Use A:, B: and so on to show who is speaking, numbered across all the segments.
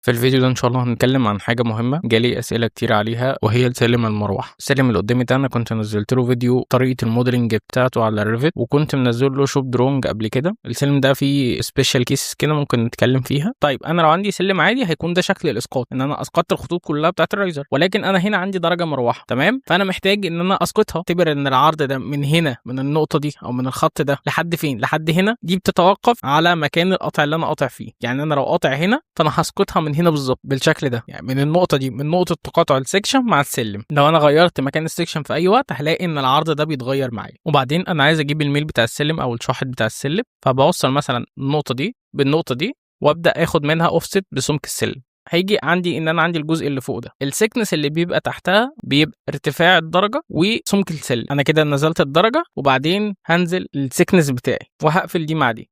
A: في الفيديو ده إن شاء الله هنتكلم عن حاجة مهمة جالي أسئلة كتير عليها، وهي السلم المروحة. السلم اللي قدامي ده أنا كنت نزلت له فيديو طريقة ال modeling بتاعته على ال Revit، وكنت منزل له shop drawing قبل كده. السلم ده فيه special case كده ممكن نتكلم فيها. طيب أنا لو عندي سلم عادي هيكون ده شكل الإسقاط، إن أنا أسقطت الخطوط كلها بتاعة ال riser، ولكن أنا هنا عندي درجة مروحة، تمام؟ فأنا محتاج إن أنا أسقطها. اعتبر إن العرض ده من هنا، من النقطة دي أو من الخط ده لحد فين؟ لحد هنا. دي بتتوقف على مكان القطع اللي أنا قاطع فيه. يعني أنا لو قاطع هنا فأنا هسقطها من هنا بالظبط بالشكل ده، يعني من النقطة دي، من نقطة تقاطع ال section مع السلم. لو انا غيرت مكان ال section في اي وقت هلاقي ان العرض ده بيتغير معايا. وبعدين انا عايز اجيب الميل بتاع السلم او الشاحط بتاع السلم، فبوصل مثلا النقطة دي بالنقطة دي وابدا اخد منها اوفست بسمك السلم. هيجي عندي ان انا عندي الجزء اللي فوق ده، ال thickness اللي بيبقى تحتها بيبقى ارتفاع الدرجة وسمك السلم. انا كده نزلت الدرجة وبعدين هنزل ال thickness بتاعي وهقفل دي مع دي.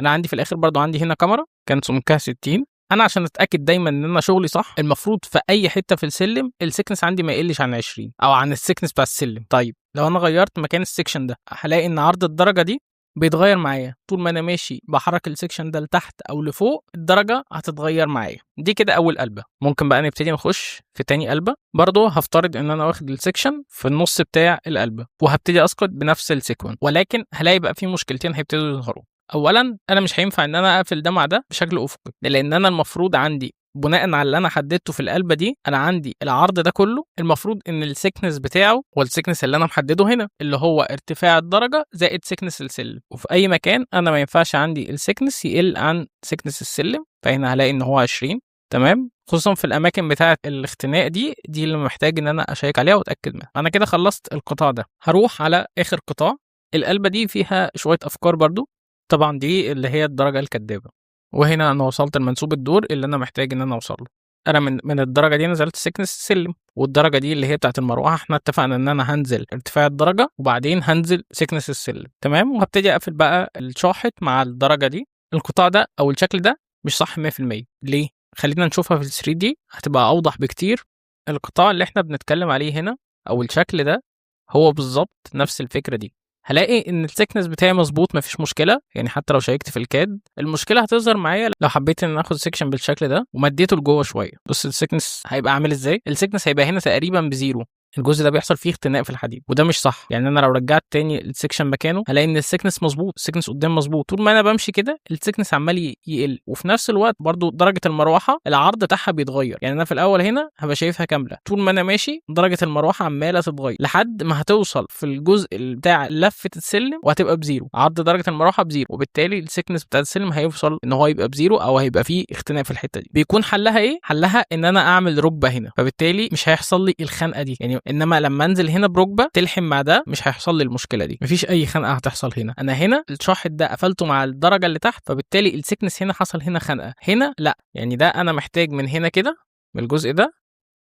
A: انا عندي في الاخر برضو عندي هنا كمرة كان سمكها 60. انا عشان اتاكد دايما ان انا شغلي صح، المفروض في اي حتة في السلم ال thickness عندي ما يقلش عن 20 او عن ال thickness بتاع السلم. طيب لو انا غيرت مكان ال section ده هلاقي ان عرض الدرجة دي بيتغير معايا. طول ما انا ماشي بحرك ال section ده لتحت او لفوق الدرجة هتتغير معايا. دي كده اول قلبه. ممكن بقى نبتدي نخش في تاني قلبه. برضو هفترض ان انا واخد ال section في النص بتاع القلبه وهبتدي اسقط بنفس ال sequence، ولكن هلاقي بقى في مشكلتين هيبتدوا يظهروا. اولا انا مش هينفع ان انا اقفل ده مع ده بشكل افقي، لان انا المفروض عندي بناء على اللي انا حددته في القلبه دي، انا عندي العرض ده كله المفروض ان ال thickness بتاعه هو ال thickness اللي انا محددة هنا، اللي هو ارتفاع الدرجة زائد thickness السلم. وفي اي مكان انا ما ينفعش عندي ال thickness يقل عن thickness السلم، فهنا هلاقي ان هو 20، تمام؟ خصوصا في الاماكن بتاعه الاختناق دي اللي محتاج ان انا اشيك عليها واتاكد منها. انا كده خلصت القطاع ده، هروح على اخر قطاع. القلبه دي فيها شوية افكار برضو. طبعا دي اللي هي الدرجة الكدابه، وهنا انا وصلت لمنسوب الدور اللي انا محتاج ان انا اوصل له. انا من الدرجة دي نزلت thickness السلم، والدرجة دي اللي هي بتاعت المروحة احنا اتفقنا ان انا هنزل ارتفاع الدرجة وبعدين هنزل thickness السلم، تمام؟ وهبتدي اقفل بقى الشاحط مع الدرجة دي. القطاع ده او الشكل ده مش صح 100%. ليه؟ خلينا نشوفها في 3D هتبقى اوضح بكتير. القطاع اللي احنا بنتكلم عليه هنا او الشكل ده هو بالظبط نفس الفكرة دي. هلاقي ان ال thickness بتاعي مظبوط، مفيش مشكلة، يعني حتى لو شيكت في ال CAD. المشكلة هتظهر معايا لو حبيت ان اخد section بالشكل ده ومديته لجوه شوية. بص ال thickness هيبقى عامل ازاي. ال thickness هيبقى هنا تقريبا ب zero. الجزء ده بيحصل فيه اختناق في الحديد، وده مش صح. يعني انا لو رجعت تاني ال section مكانه هلاقي ان ال thickness مظبوط، ال thickness قدام مظبوط. طول ما انا بمشي كده ال thickness عمال يقل، وفي نفس الوقت برضو درجه المروحة العرض بتاعها بيتغير. يعني انا في الاول هنا هبقى شايفها كاملة، طول ما انا ماشي درجه المروحة عماله تتغير لحد ما هتوصل في الجزء بتاع لفه السلم وهتبقى ب zero، عرض درجه المروحة ب zero، وبالتالي ال thickness بتاع السلم هيوصل ان هو يبقى ب zero او هيبقى فيه اختناق في الحتة دي. بيكون حلها ايه؟ حلها ان انا اعمل ركبه هنا، فبالتالي مش هيحصل لي الخنقه دي. يعني انما لما انزل هنا بركبه تلحم مع ده مش هيحصل لي المشكلة دي، مفيش اي خنقه هتحصل هنا. انا هنا الشاحط ده قفلته مع الدرجة اللي تحت، فبالتالي ال thickness هنا حصل هنا خنقه، هنا لا. يعني ده انا محتاج من هنا كده من الجزء ده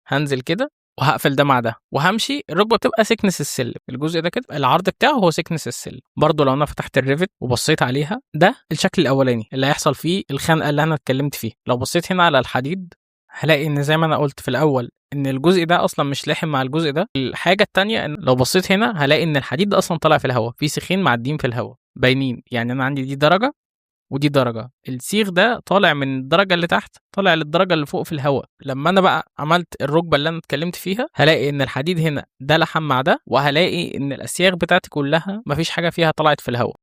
A: هنزل كده وهقفل ده مع ده وهمشي. الركبة بتبقى thickness السلم، الجزء ده كده العرض بتاعه هو thickness السلم. برضو لو انا فتحت ال Revit وبصيت عليها، ده الشكل الاولاني اللي هيحصل فيه الخنقه اللي انا اتكلمت فيه. لو بصيت هنا على الحديد هلاقي ان زي ما انا قلت في الاول ان الجزء ده اصلا مش لاحم مع الجزء ده. الحاجة التانية ان لو بصيت هنا هلاقي ان الحديد ده اصلا طالع في الهواء، في سيخين معديين في الهواء باينين. يعني انا عندي دي درجه ودي درجه، السيخ ده طالع من الدرجة اللي تحت طالع للدرجة اللي فوق في الهواء. لما انا بقى عملت الركبة اللي انا اتكلمت فيها هلاقي ان الحديد هنا ده لحم مع ده، وهلاقي ان الاسياخ بتاعتي كلها مفيش حاجة فيها طلعت في الهواء.